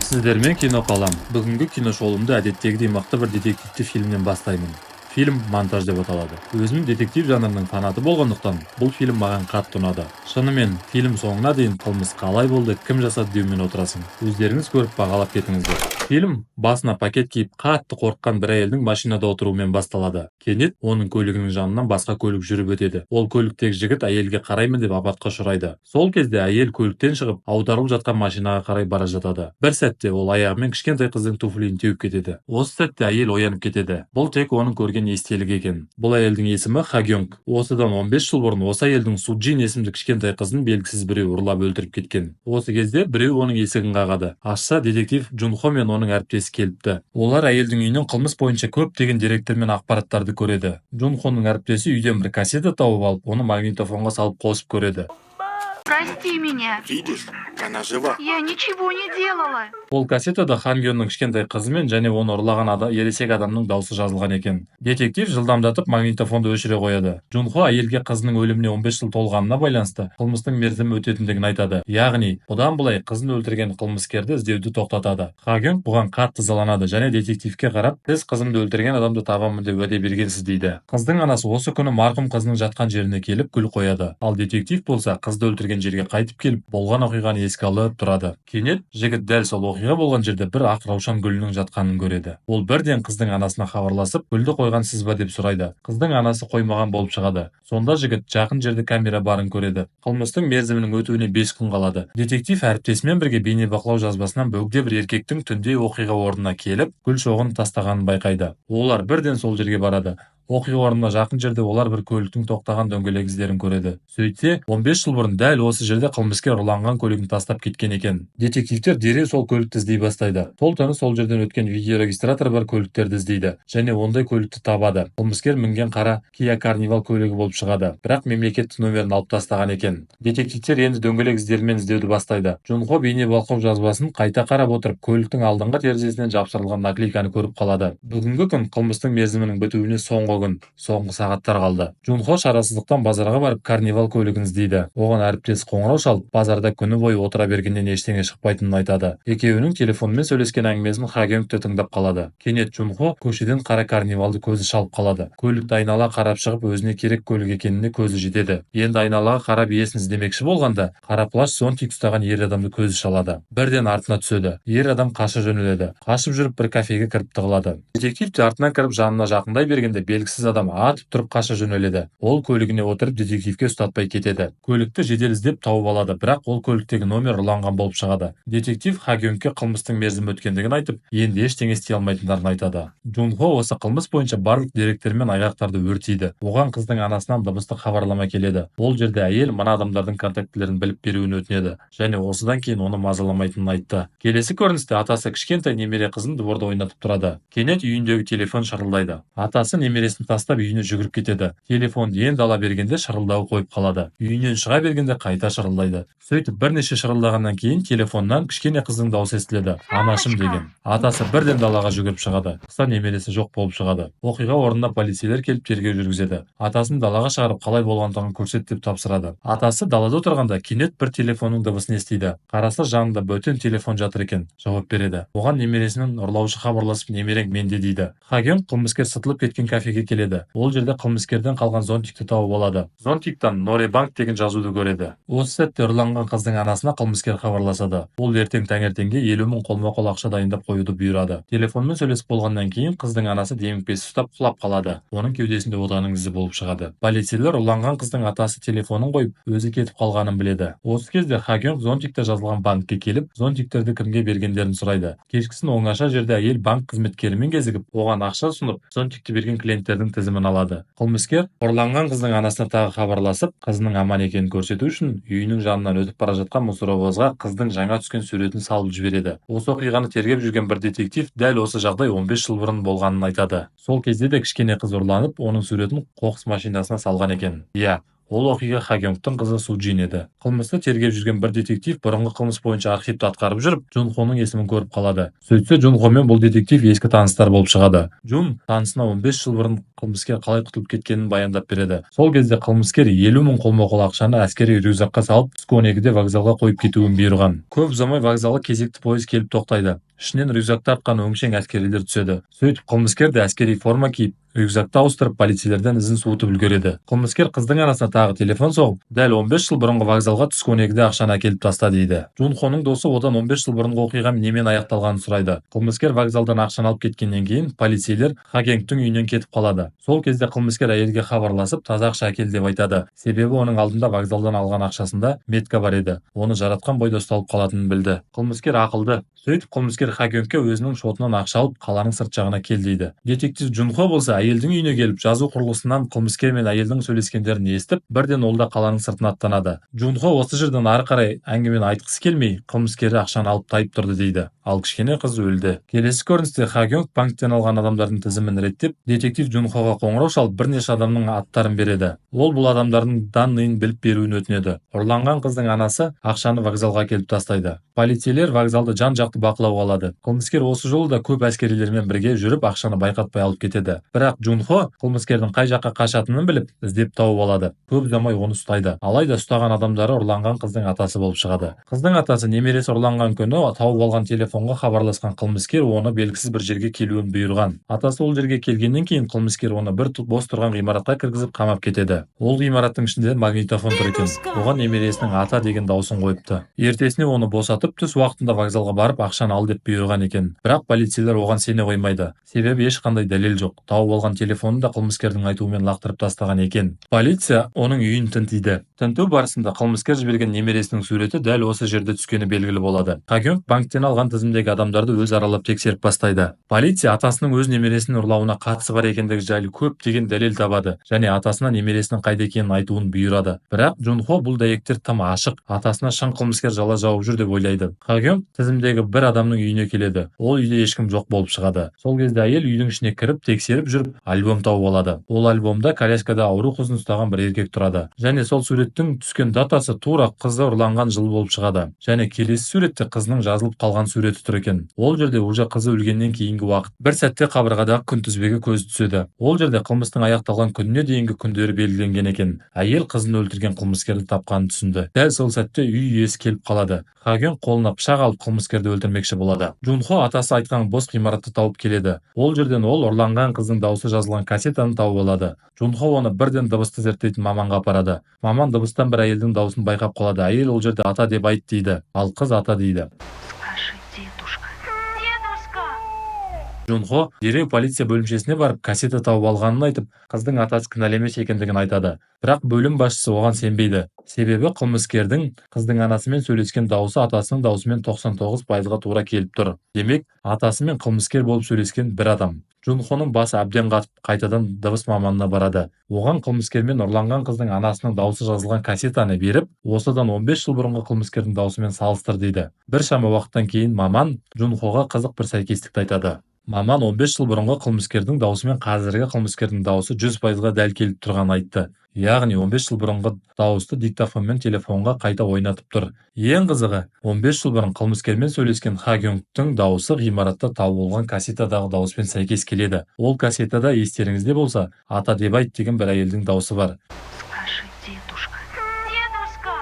Сіздермен Киноқалам. Бүгінгі киношолымды әдеттегідей мықты бір детективті фильмнен бастаймын. Фильм «Монтаж» деп аталады. Өзім детектив жанрының фанаты болғандықтан, бұл фильм маған қатты ұнады. Шынымен, фильм соңына дейін қылмыс қалай болды, кім жасады деумен отырасың. Өздеріңіз көріп, бағалап кетіңіздер. Фильм басына пакет киіп, қатты қорыққан бір әйелдің машинада отыруымен басталады. Кенет оның көлігінің жанынан басқа көлік жүріп өтеді. Ол көліктегі жігіт әйелге қараймын деп апатқа ұшырайды. Сол кезде әйел көліктен шығып, аударылып жатқан машинаға қарай бара жатады. Бір сәтте ол аяғымен кішкентай қыздың туфлиін теуіп кетеді. Осы сәтте әйел оянып кетеді. Бұл тек оның көрген естелігі екен. Бұл әйелдің есімі Хагёнг. Осыдан 15 жыл бұрын осы әйелдің Суджин есімді кішкентай қызын белгісіз біреу ұрлап, өлтіріп кеткен. Осы кезде біреу оның есігін қағады. Ашса, детектив Джунхо мен оның әріптесі келіпті. Олар әйелдің үйінен қылмыс бойынша көптеген деректер мен ақпараттарды көреді. Джунхоның әріптесі үйден бір кассета тауып алып, оны магнитофонға салып, қосып көреді. Прости меня. Видишь, она жива. Я ничего не делала. Ол кассетада Хангённің кішкентай қызы мен және оны ұрлаған ересек адамның даусы жазылған екен. Детектив жылдамдатып, магнитофонды өшіре қояды. Джунхо әйелге қызының өліміне 15 жыл толғанына байланысты қылмыстың мерзімі өтетіндігін айтады. Яғни, бұдан былай қызын өлтірген қылмыскерді іздеуді тоқтатады. Хагён бұған қатты ызаланады және детективке қарап, «Сіз қызымды өлтірген адамды табамын деп уәде бергенсіз», – дейді. Қыздың анасы осы күні марқұм қызының жатқан жеріне келіп, гүл қояды. Ал детектив болса, қызды өлтірген жерге қайтып келіп, болған оқиғаны еске алып тұрады. Кенет жігіт дәл сол оқиға болған жерде бір ақ раушан гүлінің жатқанын көреді. Ол бірден қыздың анасына хабарласып, «Гүлді қойған сіз ба?» деп сұрайды. Қыздың анасы қоймаған болып шығады. Сонда жігіт жақын жерде камера барын көреді. Қылмыстың мерзімінің өтуіне 5 күн қалады. Детектив әріптесімен бірге бейнебақылау жазбасынан бөгде бір еркектің түнде оқиға орнына келіп, гүл шоғын тастағанын байқайды. Олар бірден сол жерге барады. Оқиға орнына жақын жерде олар бір көліктің тоқтаған дөңгелек іздерін көреді. Сөйтсе, 15 жыл бұрын дәл осы жерде қылмыскер ұрланған көлігін тастап кеткен екен. Детективтер дереу сол көлікті іздей бастайды. Сол түні сол жерден өткен видеорегистратор бар көліктерді іздейді және ондай көлікті табады. Қылмыскер мінген қара Kia Carnival көлігі болып шығады, бірақ мемлекеттік нөмірін алып тастаған екен. Детективтер енді дөңгелек іздерімен іздеуді бастайды. Джунхо бейнебақылау жазбасын қайта қарап отырып, көліктің алдыңғы терезесінен жапсырылған наклейканы көріп қалады. Бүгінгі күн қылмыстың мерзімінің бітуіне соңғы күн, соңғы сағаттар қалды. Джунхо шарасыздықтан базарға барып, Карнивал көлігін іздейді. Оған әріптесі қоңырау шалып, базарда күні бойы отыра бергеннен ештеңе шықпайтынын айтады. Екеуінің телефонмен сөйлескен әңгімесін Хагёнг те тыңдап қалады. Кенет Джунхо көшеден қара Карнивалды көзі шалып қалады. Көлікті айнала қарап шығып, өзіне керек көлік екеніне көзі жетеді. Енді айналаға қарап, иесін іздемекші болғанда, қара плащ, зонтик ұстаған ер адамды көзі шалады. Бірден артына түседі. Ер адам қаша жөнеледі. Қашып жүріп, бір кафеге кіріп тығылады. Детектив те артынан кіріп, жанына жақындай бергенде, белгісіз адам атып тұрып қаша жөнеледі. Ол көлігіне отырып, детективке ұстатпай кетеді. Көлікті жедел іздеп тауып алады, бірақ ол көліктегі номер ұрланған болып шығады. Детектив Хагёнгке қылмыстың мерзімі өткендігін айтып, енді ештеңе істей алмайтындарын айтады. Джунхо осы қылмыс бойынша барлық деректер мен айғақтарды өртейді. Оған қыздың анасынан дыбыстық хабарлама келеді. Ол жерде әйел мына адамдардың контактілерін біліп беруін өтінеді және осыдан кейін оны мазаламайтынын айтты. Келесі көріністе атасы кішкентай немере қызын дворда ойнатып тұрады. Кенет үйіндегі телефон шырылдайды. Атасы немересін тастап, үйіне жүгіріп кетеді. Телефонды енді ала бергенде, шырылдауы қойып қалады. Үйінен шыға бергенде, қайта шырылдайды. Сөйтіп, бірнеше шырылдағаннан кейін телефоннан кішкене қыздың даусы естіледі, «Анашым» деген. Атасы бірден далаға жүгіріп шығады. Шықса, немересі жоқ болып шығады. Оқиға орнына полицейлер келіп, тергеу жүргізеді. Атасын далаға шығарып, қалай болғандығын көрсет деп тапсырады. Атасы далада отырғанда, кенет бір телефонның дыбысын естиді. Қараса, жанында бөтен телефон жатыр екен. Жауап береді. Оған немересінің ұрлаушы хабарласып, «Немерең менде» дейді. Хаген қылмыскер сытылып кеткен кафеге келеді. Ол жерде қылмыскерден қалған зонтикті тауып алады. Зонтиктан «Норе банк» деген жазуды көреді. Осы сәтте ұрланған қыздың анасына қылмыскер хабарласады. Ол ертең таңертеңге 50 000 қолма-қол ақша дайындап қоюды бұйырады. Телефонмен сөйлесіп болғаннан кейін қыздың анасы демікпесі ұстап, құлап қалады. Оның кеудесінде отаның ізі болып шығады. Полицейлер ұрланған қыздың атасы телефонын қойып, өзі кетіп қалғанын біледі. Осы кезде Хагёнг зонтикте жазылған банкке келіп, зонтиктерді кімге бергендерін сұрайды. Кешкісін оңаша жерде әйел банк қызметкерімен кезігіп, оған ақша ұсынып, зонтикті берген клиенттердің тізімін алады. Қылмыскер ұрланған қыздың анасына тағы хабарласып, қызының аман екенін көрсету үшін үйінің жанынан өтіп бара жатқан мусоровозға қыздың жаңа түскен суретін салып жібереді. Осы оқиғаны тергеп жүрген бір детектив дәл осы жағдай 15 жыл бұрын болғанын айтады. Сол кезде де кішкене қыз ұрланып, оның суретін қоқыс машинасына салған екен. Иә, Ол оқиға Хагёнгтың қызы Суджин еді. Қылмысты тергеп жүрген бір детектив бұрынғы қылмыс бойынша архивті атқарып жүріп, Джунхоның есімін көріп қалады. Сөйтсе, Джунхо мен бұл детектив ескі таныстар болып шығады. Джун танысына 15 жыл бұрын қылмыскер қалай құтылып кеткенін баяндап береді. Сол кезде қылмыскер 50 мың қолма-қол ақшаны әскери рюкзакқа салып, түскі 12-де вокзалға қойып кетуін бұйырған. Көп ұзамай вокзалға кезекті пойыз келіп тоқтайды. Ішінен рюкзакты артқан өңшең әскерилер түседі. Сөйтіп қылмыскер де әскери форма киіп, рюкзакты ауыстырып, полицейлерден ізін суытып үлгереді. Қылмыскер қыздың анасына тағы телефон соғып, дәл 15 жыл бұрынғы вокзалға түскі 12-де ақшаны әкеліп таста дейді. Джунхоның досы одан 15 жыл бұрынғы оқиға немен аяқталғанын сұрайды. Қылмыскер вокзалдан ақшаны алып кеткеннен кейін полицейлер Хагенгтің үйінен кетіп қалады. Сол кезде қылмыскер әйелге хабарласып, таза ақша әкел деп айтады. Себебі оның алдында вокзалдан алған ақшасында метка бар еді. Оны жаратқан бойда ұсталып қалатынын білді. Қылмыскер ақылды. Сөйтіп қылмыскер Хагенгке өзінің шотынан ақша алып, қаланың сырт жағына кел дейді. Детектив Джунхо болса әйелдің үйіне келіп, жазу құрылғысынан қылмыскер мен әйелдің сөйлескендерін естіп, бірден ол да қаланың сыртына аттанады. Джунхо осы жерден ары қарай әңгімені айтқысы келмей, қылмыскері ақшаны алып тайып тұрды дейді. Ал кішкене қыз өлді. Келесі көріністе Хагёнг банктен алған адамдардың тізімін реттеп, детектив Джунхоға қоңырау шалып, бірнеше адамның аттарын береді. Ол бұл адамдардың данныйын біліп беруін өтінеді. Ұрланған қыздың анасы ақшаны вокзалға әкеліп тастайды. Полицейлер вокзалды жан-жақты бақылауға алады. Қылмыскер осы жолы да көп әскерилермен бірге жүріп, ақшаны байқатпай алып кетеді. Бірақ Джунхо қылмыскердің қай жаққа қашатынын біліп, іздеп тауып алады. Көп ұзамай оны ұстайды. Алайда ұстаған адамдары ұрланған қыздың атасы болып шығады. Қыздың атасы немересі ұрланған күні тауып алған телефонға хабарласқан қылмыскер оны белгісіз бір жерге келуін бұйырған. Атасы ол жерге келгеннен кейін қылмыскер оны бір бос тұрған ғимаратқа кіргізіп қамап кетеді. Ол ғимараттың ішінде магнитофон тұр екен. Оған немересінің ата деген даусын қойыпты. Ертесіне оны босатып, түс уақытында вокзалға барып ақшаны ал деп бұйырған екен. Бірақ полицейлер оған сене қоймайды. Себебі ешқандай дәлел жоқ. Тауып алған телефонын да қылмыскердің айтуымен лақтырып тастаған екен. Полиция оның үйін тінтиді. Тінту барысында қылмыскер жіберген немересінің суреті дәл осы жерде түскені белгілі болады. Хагёнг банктен алған тізімдегі адамдарды өз аралап тексеріп бастайды. Полиция атасының өз немересін ұрлауына қатысы бар екендігі жайлы көптеген дәлел табады және атасына немересінің қайда екенін айтуын бұйырады. Бірақ Джунхо бұл дәйектер тым ашық, атасына шын қылмыскер жала жауып жүр деп ойлайды. Хагёнг тізімдегі бір адамның үйіне келеді. Ол үйде ешкім жоқ болып шығады. Сол кезде әйел үйдің ішіне кіріп тексеріп жүріп альбом тауып алады. Ол альбомда коляскада ауру қызын ұстаған бір еркек тұрады. Және сол суреттің түскен датасы тура қызы ұрланған жыл болып шығады. Және келесі суретте қызының жазылып қалған суреті тұр екен. Ол жерде уже қызы өлгеннен кейінгі уақыт. Бір сәтте қабырғадағы күнтізбеге көзі түседі. Ол жерде қылмыстың аяқталған күніне дейінгі күндері белгіленген екен. Әйел қызын өлтірген қылмыскерді тапқанын түсінді. Дәл сол сәтте үй иесі келіп қалады. Хагёнг қолына пышақ алып қылмыскерді өлтірмекші болады. Джунхо атасы айтқан бос ғимаратты тауып келеді. Ол жерден ол ұрланған қыздың даусы жазылған кассетаны тауып алады. Джунхо оны бірден дыбысты зерттейтін маманға апарады. Маман дыбыстан бір әйелдің даусын байқап қалады. Әйел ол жерде ата деп айт дейді, ал қыз ата дейді. Скажи, дедушка. Дедушка! Джунхо дереу полиция бөлімшесіне барып, кассета тауып алғанын айтып, қыздың атасы кінәлі емес екендігін айтады. Бірақ бөлім басшысы оған сенбейді. Себебі қылмыскердің қыздың анасымен сөйлескен даусы атасының даусымен 99%-ға тура келіп тұр. Демек, атасы мен қылмыскер болып сөйлескен бір адам. Джунхоның басы әбден қатып, қайтадан дыбыс маманына барады. Оған қылмыскер мен ұрланған қыздың анасының даусы жазылған кассетаны беріп, осыдан 15 жыл бұрынғы қылмыскердің даусымен салыстыр дейді. Біршама уақыттан кейін маман Джунхоға қызық бір сәйкестікті айтады. Маман 15 жыл бұрынғы қылмыскердің даусы мен қазіргі қылмыскердің даусы 100%-ға дәл келіп тұрғанын айтты. Яғни 15 жыл бұрынғы дауысты диктофонмен телефонға қайта ойнатып тұр. Ең қызығы, 15 жыл бұрын қылмыскермен сөйлескен Хагёнгтің дауысы ғимаратта табылған кассетадағы дауыспен сәйкес келеді. Ол кассетада, естеріңізде болса, ата деп айт деген бір әйелдің даусы бар. Скажи, дедушка. Дедушка!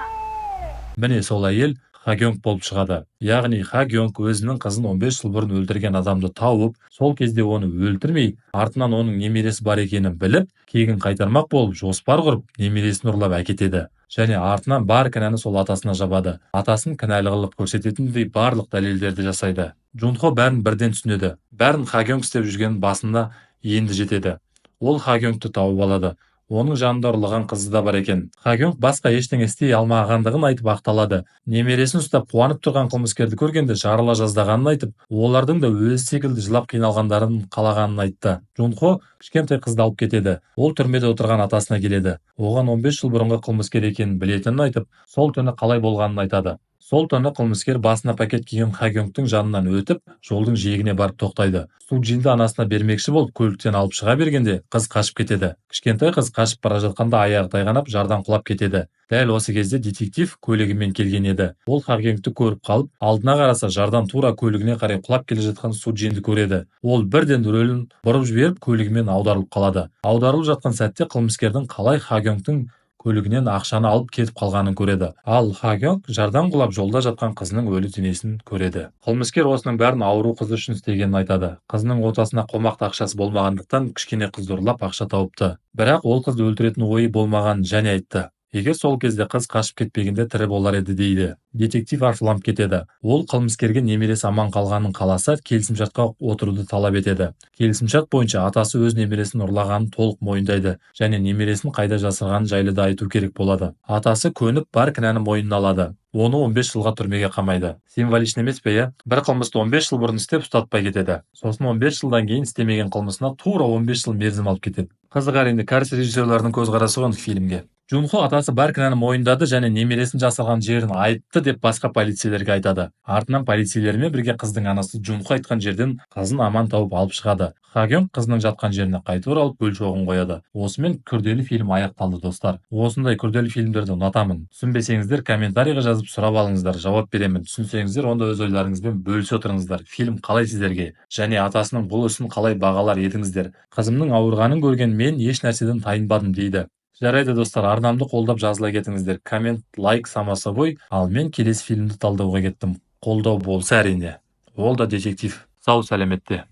Міне, сол әйел Хагёнг болып шығады. Яғни Хагёнг өзінің қызын 15 жыл бұрын өлтірген адамды тауып, сол кезде оны өлтірмей, артынан оның немересі бар екенін біліп, кегін қайтармақ болып жоспар құрып, немересін ұрлап әкетеді. Және артынан бар кінәні сол атасына жабады. Атасын кінәлі қылып көрсететіндей барлық дәлелдерді жасайды. Джунхо бәрін бірден түсінеді. Бәрін Хагёнг істеп жүргенін басында енді жетеді. Ол Хагёнгті тауып алады. Оның жанында ұрлаған қызы да бар екен. Хагёнг басқа ештеңе істей алмағандығын айтып ақталады. Немересін ұстап қуанып тұрған қылмыскерді көргенде жарыла жаздағанын айтып, олардың да өзі секілді жылап қиналғандарын қалағанын айтты. Джунхо кішкентай қызды алып кетеді. Ол түрмеде отырған атасына келеді. Оған 15 жыл бұрынғы қылмыскер екенін білетінін айтып, сол түні қалай болғанын айтады. Сол түні қылмыскер басына пакет киген Хагёнгтің жанынан өтіп, жолдың жиегіне барып тоқтайды. Суджинді анасына бермекші болып көліктен алып шыға бергенде қыз қашып кетеді. Кішкентай қыз қашып бара жатқанда аяғы тайғанап, жардан құлап кетеді. Дәл осы кезде детектив көлігімен келген еді. Ол Хагёнгті көріп қалып, алдына қараса, жардан тура көлігіне қарай құлап келе жатқан Суджинді көреді. Ол бірден рөлін бұрып жіберіп, көлігімен аударылып қалады. Аударылып жатқан сәтте қылмыскердің қалай Хагёнгтің көлігінен ақшаны алып кетіп қалғанын көреді. Ал Хагёнг жардан құлап, жолда жатқан қызының өлі денесін көреді. Қылмыскер осының бәрін ауру қызы үшін істегенін айтады. Қызының отасына қомақты ақшасы болмағандықтан, кішкене қызды ұрлап ақша тауыпты. Бірақ ол қызды өлтіретін ойы болмағанын және айтты. Егер сол кезде қыз қашып кетпегенде, тірі болар еді дейді. Детектив ашуланып кетеді. Ол қылмыскерге немересі аман қалғанын қаласа, келісімшартқа отыруды талап етеді. Келісімшарт бойынша атасы өз немересін ұрлағанын толық мойындайды және немересін қайда жасырғанын жайлы да айту керек болады. Атасы көніп, бар кінәні мойнына алады. Оны 15 жылға түрмеге қамайды. Символично емес пе, иә? Бір қылмысты 15 жыл бұрын істеп, ұстатпай кетеді. Сосын 15 жылдан кейін істемеген қылмысына тура 15 жыл мерзім алып кетеді. Қызық, әрине, кәріс режиссерлерінің көзқарасы ғой фильмге. Джунхо атасы бар кінәні мойындады және немересін жасырған жерін айтты деп басқа полицейлерге айтады. Артынан полицейлермен бірге қыздың анасы Джунхо айтқан жерден қызын аман тауып алып шығады. Хагёнг қызының жатқан жеріне қайтып оралып, гүл шоғын қояды. Осымен күрделі фильм аяқталды, достар. Осындай күрделі фильмдерді ұнатамын. Түсінбесеңіздер, комментарийға жазып сұрап алыңыздар, жауап беремін. Түсінсеңіздер, онда өз ойларыңызбен бөлісе отырыңыздар. Фильм қалай сіздерге? Және атасының бұл ісін қалай бағалар едіңіздер? Қызымның ауырғанын көрген мен еш нәрседен тайынбадым дейді. Жарайды, достар, арнамды қолдап жазыла кетіңіздер. Коммент, лайк само собой. Ал мен келесі фильмді талдауға кеттім. Қолдау болса, әрине. Ол да детектив. Сау сәлеметте.